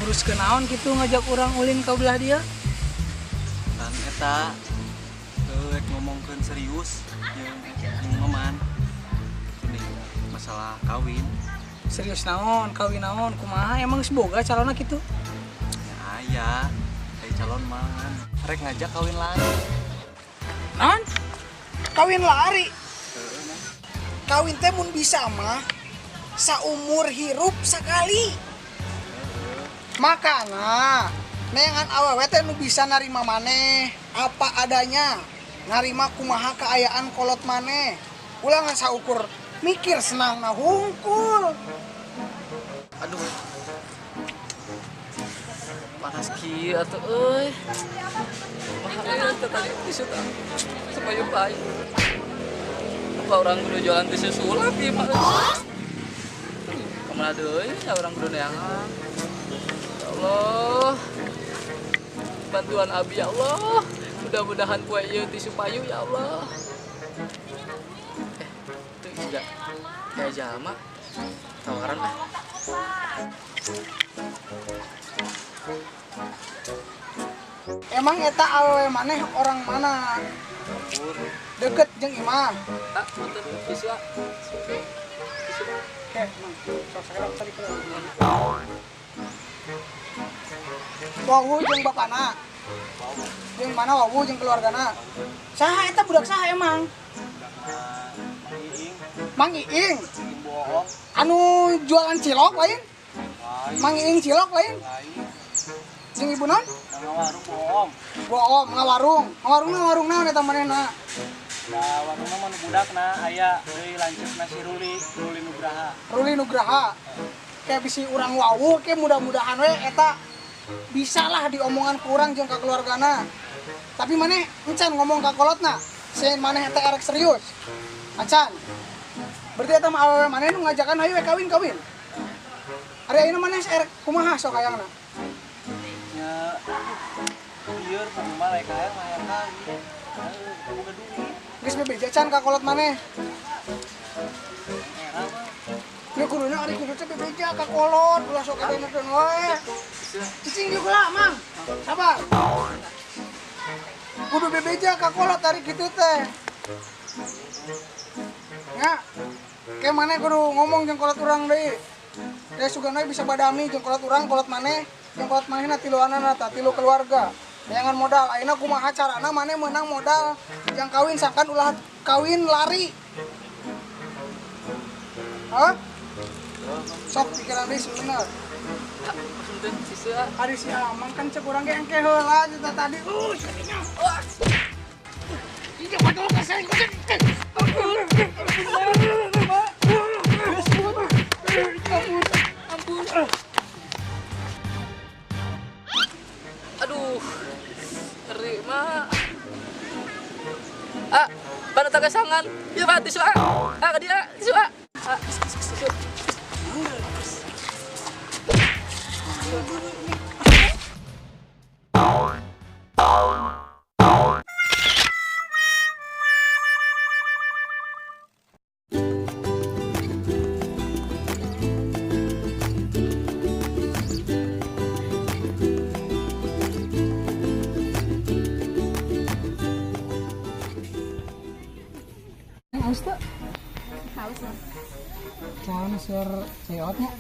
Nguruskeun naon kitu ngajak urang ulin ka belah dia? Kan eta rek ngomongkeun serius jeung Maman. Ini masalah kawin. Serius naon, kawin naon, kumaha emang geus boga calonna kitu? Ya aya, kayak calon mangan. Rek ngajak kawin lari. Naon? Kawin lari. Heeh, Neng. Kawin teh mun bisa mah saumur hirup sekali. Makana neangan awewe teh nu bisa narima maneh apa adanya, narima kumaha kaayaan kolot maneh. Ulah ngan saukur mikir senang na hungkul. Aduh. Panas kieu atuh euy. Mahal teh tadi tisu tah. Sepayu-payu. Apa orang kudu jualan tisu sulap ieu mah euy. Kamana deui ya orang kudu neangan. Ya Allah. Bantuan abi ya Allah. Mudah-mudahan poe ieu tisu payu ya Allah. Itu juga kayak jalma tawaran ah. Emang eta awewe maneh orang mana? Deket jeung imah. Ah, punten tisu ah. Tisu. Oke, Mang. Sok sakedap tadi keluar. Wawuh jeung bapana. Jeung mana wawuh jeung keluargana? Saha eta budak saha emang? Mang Iing, Mang Iing. Iing bohong. Anu jualan cilok lain? Lain. Mang Iing cilok lain? Lain. Jeung ibu non? Ngawarung bohong. Bohong, ngawarung. Ngawarungna warung naon eta manehna? Nah, warungna mah nu budakna aya deui lanceukna si Ruli, Ruli Nugraha. Ruli Nugraha. Kayak bisi urang wawuh ke mudah-mudahan we eta bisa lah diomongan ku urang jeung ka keluargana. Tapi maneh encan ngomong ka kolotna, sieun maneh eta erek serius. Acan. Berarti eta mah awewe maneh nu ngajakan hayu we kawin-kawin. Ari ayeuna maneh erek kumaha sok hayangna? Nya lieur kumaha rek hayang hayang kawin. Heuh, boga duit. Geus bebeja can ka kolot maneh. Era mah. Ya kuduna ari kudu teh bebeja ka kolot, ulah sok kadenekeun wae. Cicing juga lah, Mang. Sabar. Kudu bebeja ka kolot ari kitu teh. Ya. Kayak maneh kudu ngomong jeung kolot urang deui. Kayak sugan we bisa badami jeung kolot urang, kolot maneh, jeung kolot manehna tiluanana tah, tilu keluarga. Neangan modal, ayeuna kumaha carana maneh meunang modal jang kawin sangkan ulah kawin lari. Hah? Sok pikiran deui sebener. Ah, punten tisu ah. Ari si Amang kan cek urang ge engke heula cerita tadi. Sakitnya. Wah. Iya, waduh, kasih kucing. Ampun. Aduh. Ngeri mah. Ah, pada tagasangan. Ieu mah tisu ah. Ah, ka dieu tisu ah. Ah, tisu. Haus tuh? Haus lah. Calon sur ceotnya.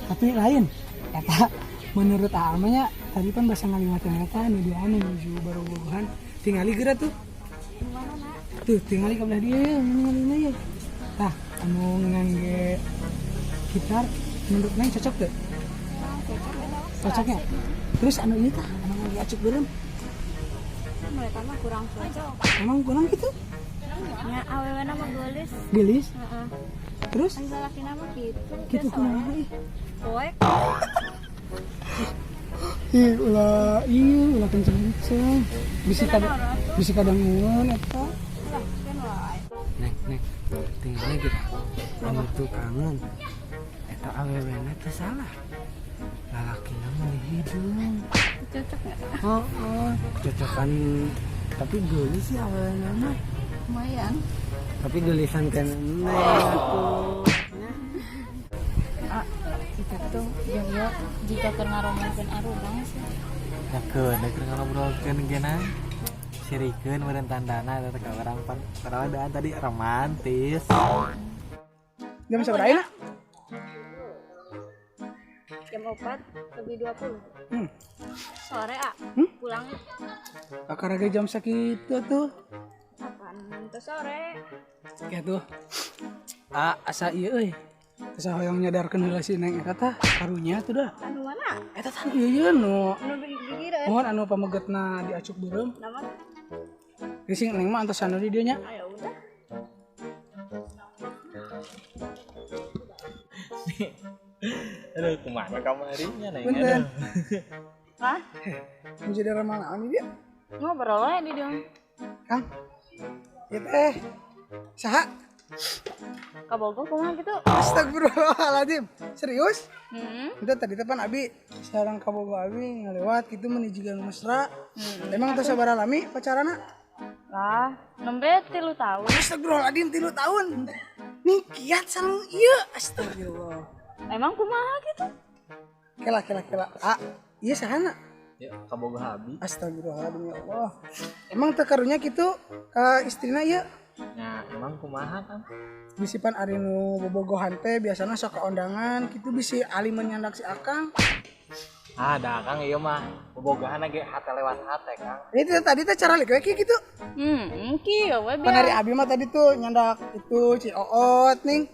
Tapi lain. Eta menurut Aamanya tadi kan bahasa ngaliwatan eta nu dia anu nuju baru-baruhan tingali geura tuh. Mana nak? Tuh tingali ka belah dieu ya, ningali ya. Tah, anu ngangge gitar menurut Neng cocok tuh? Cocok ya. Cocoknya? Terus anu ini tah, anu ngangge acuk beureum. Mereka mah kurang cocok. Emang kurang gitu? Ya awewe mah geulis. Geulis? Heeh. Terus? Kan lalakina mah gitu. Gitu kumaha ih? Poek. Ih, ulah ieu, ulah kenceng-kenceng. Bisi kadang bisi kadanguan eta. Lah, kan wae. Neng, neng, tinggalnya gitu. Anu tukangan. Eta awewena teh salah. Lalakina mah di hidung. Cocok nggak? Oh, oh, cocokan tapi geulis sih awewena mah. Lumayan. Tapi geulisan kan neng atuh. Ah, kita tuh Jeung ieu jika keur ngaromongkeun arurang sih. Ya keun keur ngobrolkeun geuna. Sirikeun meureun tandana eta ka urang pan. Padahal tadi romantis. Jam sabaraha ayeuna? Jam 4:20. Sore ah. Pulang. Akar ge jam sakitu tuh. Apaan teu sore? Ya tuh. Ah, asa ieu euy. Asa hoyong nyadarkeun heula si Neng eta tah karunya tuh dah. Anu mana? Eta tah ieu ieu nu. Anu gigireun. Mohon anu pamegetna diacuk beureum. Nama? Rising Neng mah antosan di dieu nya. Ayo udah. Aduh, kumaha kamarinya Neng? Punten. Hah? Menjadi ramah naon ieu? Ngobrol we di dieu. Kang. Ieu teh saha? Kabogoh kumaha gitu? Astagfirullahaladzim. Serius? Heeh. Itu tadi teh pan abi sareng kabogoh abi ngalewat gitu meuni jiga nu mesra. Emang teh sabaraha lami pacarana? Lah, nembe 3 tahun. Astagfirullahaladzim 3 tahun. Nih kiat sareng ieu. Astagfirullah. Emang kumaha gitu? Kela kela kela. Ah, ieu sahana? Ya, kabogoh abi. Astagfirullahaladzim ya Allah. Emang teh karunya kitu ka istrina ieu? Nah, emang kumaha kan? Bisi pan ari nu bobogohan teh biasana sok ka ondangan kitu bisi ali menyandak si Akang. Ah, dah Kang ieu mah bobogohan ge hate lewat hate, Kang. Ini teh tadi teh cara we kieu gitu. Kieu we Pan ari abi mah tadi tuh nyandak itu si Oot ning.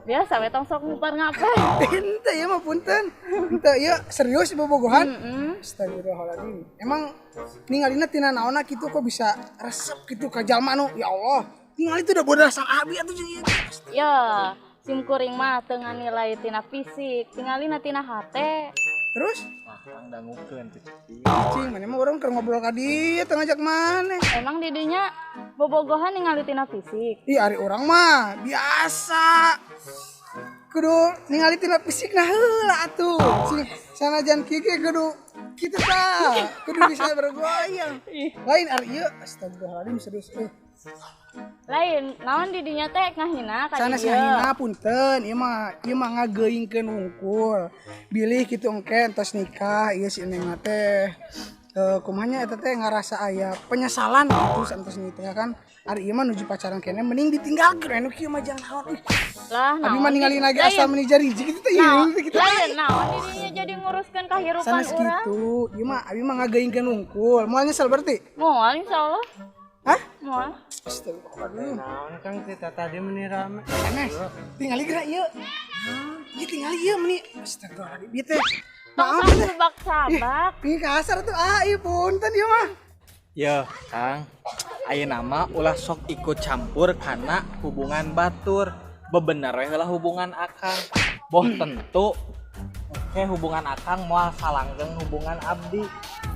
Biasa we tong sok ngupar ngape. Henteu ieu mah punten. Henteu ieu serius bobogohan. Astagfirullahaladzim. Emang ningalina tina naonna kitu kok bisa resep gitu ka jalma nu ya Allah. Ningali tuh udah bodas sang abi atuh jeung ieu. Ya, sim kuring mah teu nganilai tina fisik, tingalina tina hate. Terus? Nah, Kang dangukeun teh cicing. Cicing, mana mah urang keur ngobrol ka dieu teu ngajak maneh. Emang didinya bobogohan ningali tina fisik. Ih, ari urang mah biasa. Kudu ningali tina fisik nah heula atuh. Sing sanajan kieu ge kudu kitu tah. Kudu bisa bergoyang. Lain ari ieu astagfirullahaladzim serius euy. Lain, naon didinya teh ngahina ka Sanes dieu. ngahina punten, ieu mah ngageuingkeun wungkul. Bilih kitu engke entos nikah ieu si Neng teh. Kumaha nya eta teh ngarasa aya penyesalan gitu santos nikah kan. Ari ieu mah nuju pacaran keneh mending ditinggalkeun anu kieu mah jangan naon. Ih, Lah, abi mah naon ningali lagi lain, asa meni jariji kitu teh ieu kitu. Lain, naon didinya jadi nguruskeun kahirupan Sanes urang. kitu, ieu mah abi mah ngageuingkeun wungkul. Moal nyesel berarti? Moal insyaallah. Hah? Moal. Astagfirullahaladzim. Naon Kang cerita tadi meni rame. Sanes, tingali geura ieu. Ieu tingali ieu meni. Astagfirullahaladzim. Ieu teh. Tong Maaf sok teh. sebak-sabak. Ih, kasar tuh. Ah, ieu punten ieu mah. Yo, Kang. Ayeuna mah ulah sok ikut campur karena hubungan batur. Bebener we heula hubungan Akang. Boh tentu oke hubungan Akang moal salanggeng hubungan abdi,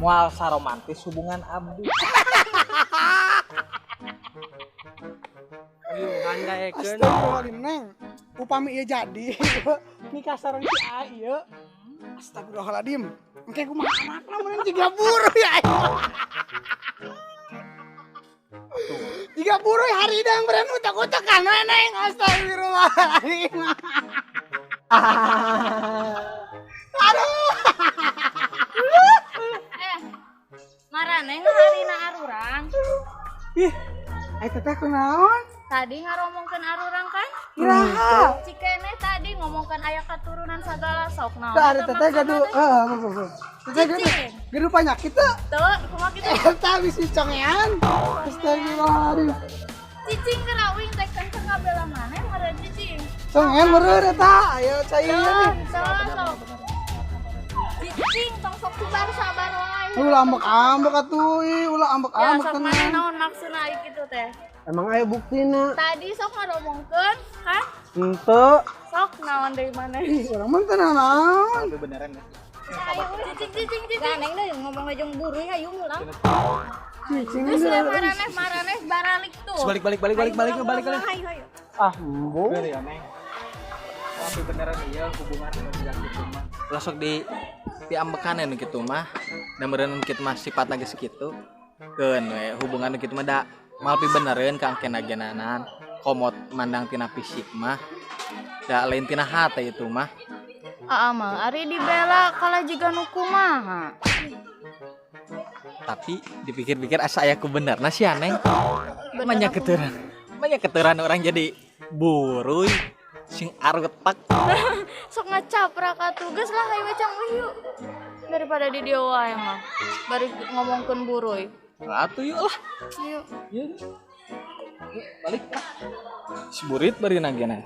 moal saromantis hubungan abdi. Ayuhan daekeun. Astagfirullahaladzim, Neng. Upami ieu jadi nikah sareng si A ieu. Astagfirullahaladzim. Engke kumaha anakna meureun jiga buruh ya. Jiga buruh haridang meureun utak-utakan we Neng. Astagfirullahaladzim. Aduh. Eh, maraneh ngaharina arurang. Ih, eta teh kunaon? Tadi ngaromongkeun arurang kan? Iraha. Cikene tadi ngomongkeun aya katurunan sagala sok naon. Tah ari eta teteh gaduh, maksudna teh? heeh, heeh. Teteh gaduh. Cicing. Gaduh panyakit teu? Teu, kumaha kitu? Eta bisi congean. Astagfirullahaladzim. Cicing gerawing teh kan keur ngabela maneh meureun cicing. Congean meureun eta. Ayo cai ieu Teu, nih. teu sok. Cicing tong sok sabar-sabar wae. Ulah ambek-ambek atuh, ih, ulah Ya ambek-ambek sok maneh tenan. naon maksudna ieu kitu teh? Emang aya buktina? Tadi sok ngaromongkeun kan? Henteu. Sok naon deui maneh? Ih, urang mah teu naon. Tapi beneran ya. Ayo cicing cicing cicing. Neng deui ngomong aja buruh ayo mulang. Cicing Terus geus. we maraneh maraneh baralik tuh. Balik balik balik balik balik balik balik. Hayu hayu. Ah, embung. Bener ya, Neng. Tapi beneran iya hubungan anu jiga kitu mah. Ulah sok di diambekan anu kitu mah. Da meureun kitu mah sifatna geus kitu. Keun we hubungan nu kitu mah da moal pibenereun ka engke nagenanan. Komot mandang tina fisik mah. Da lain tina hate itu mah. Aa mah ari dibela kalah jiga nu kumaha. Tapi dipikir-pikir asa aya kubenerna sih Neng. Banyak keteran. Banyak keteran orang jadi buruy sing arutak. Sok ngacaprak atuh, geus lah hayu cang yuk. Daripada di dieu wae mah. Bari ngomongkeun buruy. Atuh yuk lah. Yuk. Yuk. Yuk, balik lah. Si burit bari nagena.